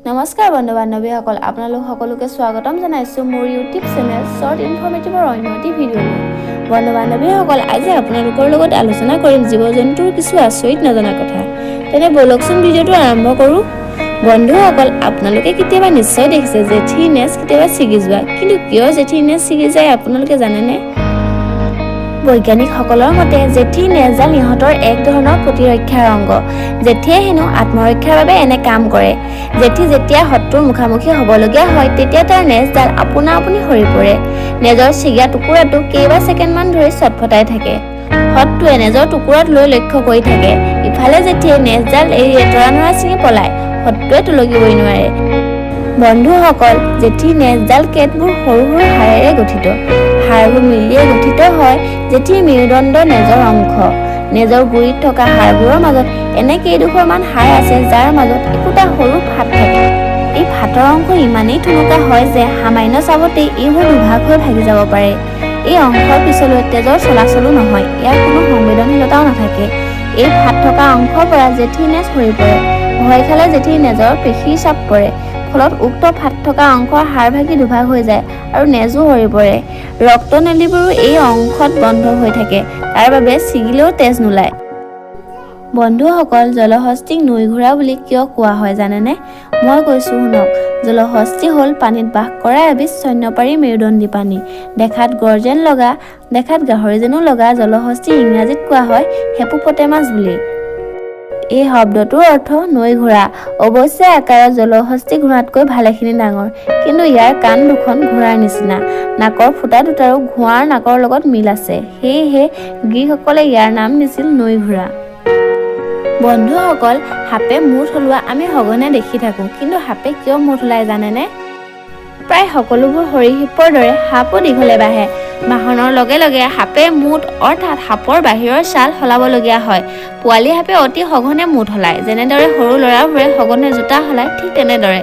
নমস্কাৰ বন্ধু বান্ধৱীসকল, আপোনালোক সকলোকে স্বাগতম জনাইছোঁ মোৰ ইউটিউব চেনেল শ্বৰ্ট ইনফৰ্মেটিভৰ অন্য এটি ভিডিঅ'লৈ। বন্ধু বান্ধৱীসকল, আজি আপোনালোকৰ লগত আলোচনা কৰিম জীৱ জন্তুৰ কিছু আচৰিত নজনা কথা। তেনে ব'লকচোন, ভিডিঅ'টো আৰম্ভ কৰোঁ। বন্ধুসকল, আপোনালোকে কেতিয়াবা নিশ্চয় দেখিছে জেঠীৰ নেজ কেতিয়াবা ছিগি যোৱা। কিন্তু কিয় জেঠীৰ নেজ ছিগি যায়, আপোনালোকে জানেনে? বৈজ্ঞানিকসকলৰ মতে জেঠীৰ নেজডাল ইহঁতৰ এক ধৰণৰ প্ৰতিৰক্ষাৰ অংগ। জেঠীয়ে হেনো আত্মৰক্ষাৰ বাবে এনে কাম কৰে। জেঠী যেতিয়া শত্ৰুৰ মুখামুখি হ'বলগীয়া হয়, তেতিয়া তাৰ নেজডাল আপোনা আপুনি সৰি পৰে। নেজৰ ছিগা টুকুৰাটো কেইবা ছেকেণ্ডমান ধৰি ছটফটাই থাকে। শত্ৰুৱে নেজৰ টুকুৰাত লৈ লক্ষ্য কৰি থাকে। ইফালে জেঠীয়ে নেজডাল এৰি এতৰা নৰা ছিঙি পলায়। শত্ৰুৱে টলকিবই নোৱাৰে। বন্ধুসকল, জেঠীৰ নেজডাল কেতবোৰ সৰু সৰু হাড়েৰে গঠিত। হাড়বোৰ মিলিয়ে গঠিত হয় জেঠীৰ মেৰুদণ্ড নেজৰ অংশ। নেজৰ গুৰিত থকা হাড়বোৰৰ মাজত এনে কেইডোখৰমান হাড় আছে, যাৰ মাজত একোটা সৰু ফাট থাকে। এই ফাটৰ অংশ ইমানেই ঠুনুকা হয় যে সামান্য চাপতেই এইবোৰ দুভাগ হৈ ভাগি যাব পাৰে। এই অংশৰ পিছলৈ তেজৰ চলাচলো নহয়। ইয়াৰ কোনো সংবেদনশীলতাও নাথাকে। এই ফাট থকা অংশৰ পৰা জেঠীৰ নেজ সৰি পৰে। ভয় খালে জেঠীৰ নেজৰ পেশীৰ চাপ পৰে। ফলত উক্ত ফাট থকা অংশৰ হাড় ভাগি দুভাগ হৈ যায় আৰু নেজো সৰি পৰে। ৰক্তনলীবোৰো এই অংশত বন্ধ হৈ থাকে। তাৰ বাবে ছিগিলেও তেজ নোলায়। বন্ধুসকল, জলহস্তীক নৈ ঘোঁৰা বুলি কিয় কোৱা হয় জানেনে? মই কৈছোঁ শুনক। জলহস্তী হ'ল পানীত বাস কৰা এবিধ স্তন্যপায়ী মেৰুদণ্ডী প্ৰাণী। দেখাত গঁড় যেন লগা, দেখাত গাহৰি যেনো লগা জলহস্তী ইংৰাজীত কোৱা হয় হেপোপটেমাছ বুলি। এই শব্দটোৰ অৰ্থ নৈ ঘোঁৰা। অৱশ্যে আকাৰত জলহস্তী ঘোঁৰাতকৈ ভালেখিনি ডাঙৰ। কিন্তু ইয়াৰ কাণ দুখন ঘোঁৰাৰ নিচিনা। নাকৰ ফুটা দুটাৰো ঘোঁৰাৰ নাকৰ লগত মিল আছে। সেয়েহে গ্ৰীকসকলে ইয়াৰ নাম দিছিল নৈ ঘোঁৰা। বন্ধুসকল, সাপে মুঠ সলোৱা আমি সঘনে দেখি থাকোঁ। কিন্তু সাপে কিয় মুঠ সলায় জানেনে? প্ৰায় সকলোবোৰ সৰীসৃপৰ দৰে সাপো দীঘলে বাঢ়ে। বাঢ়নৰ লগে লগে সাপে মুঠ অৰ্থাৎ সাপৰ বাহিৰৰ ছাল সলাবলগীয়া হয়। পোৱালি সাপে অতি সঘনে মুঠ সলায়। যেনেদৰে সৰু ল'ৰাবোৰে সঘনে জোতা সলায়, ঠিক তেনেদৰে।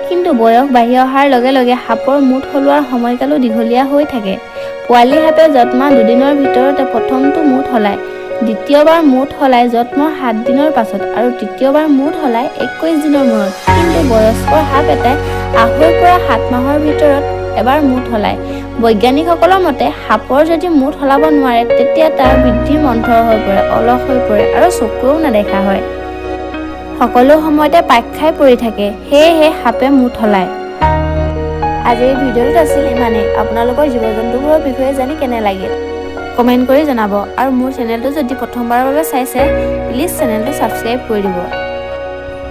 কিন্তু বয়স বাঢ়ি অহাৰ লগে লগে সাপৰ মুঠ সলোৱাৰ সময়কালো দীঘলীয়া হৈ থাকে। পোৱালি সাপে জন্মা 2 দিনৰ ভিতৰতে প্ৰথমটো মুঠ সলায়। দ্বিতীয়বাৰ মুঠ সলায় জন্মৰ 7 দিনৰ পাছত আৰু তৃতীয়বাৰ মুঠ সলায় 21 দিনৰ মূৰত। কিন্তু বয়স্ক সাপ এটাই 2.5ৰ পৰা 7 মাহৰ ভিতৰত এবাৰ মুঠ সলায়। বৈজ্ঞানিকসকলৰ মতে সাপৰ যদি মুঠ সলাব নোৱাৰে, তেতিয়া তাৰ বৃদ্ধি মন্থৰ হৈ পৰে, অলস হৈ পৰে আৰু চকুৱেও নেদেখা হয়। সকলো সময়তে পাক খাই পৰি থাকে। সেয়েহে সাপে মুঠ সলায়। আজিৰ ভিডিঅ'টোত আছিল ইমানেই। আপোনালোকৰ জীৱ জন্তুবোৰৰ বিষয়ে জানি কেনে লাগিল, কমেণ্ট কৰি জনাব আৰু মোৰ চেনেলটো যদি প্ৰথমবাৰৰ বাবে চাইছে, প্লিজ চেনেলটো ছাবস্ক্ৰাইব কৰি দিব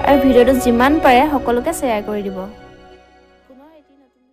আৰু ভিডিঅ'টো যিমান পাৰে সকলোকে শ্বেয়াৰ কৰি দিব। পুনৰ এটি নতুন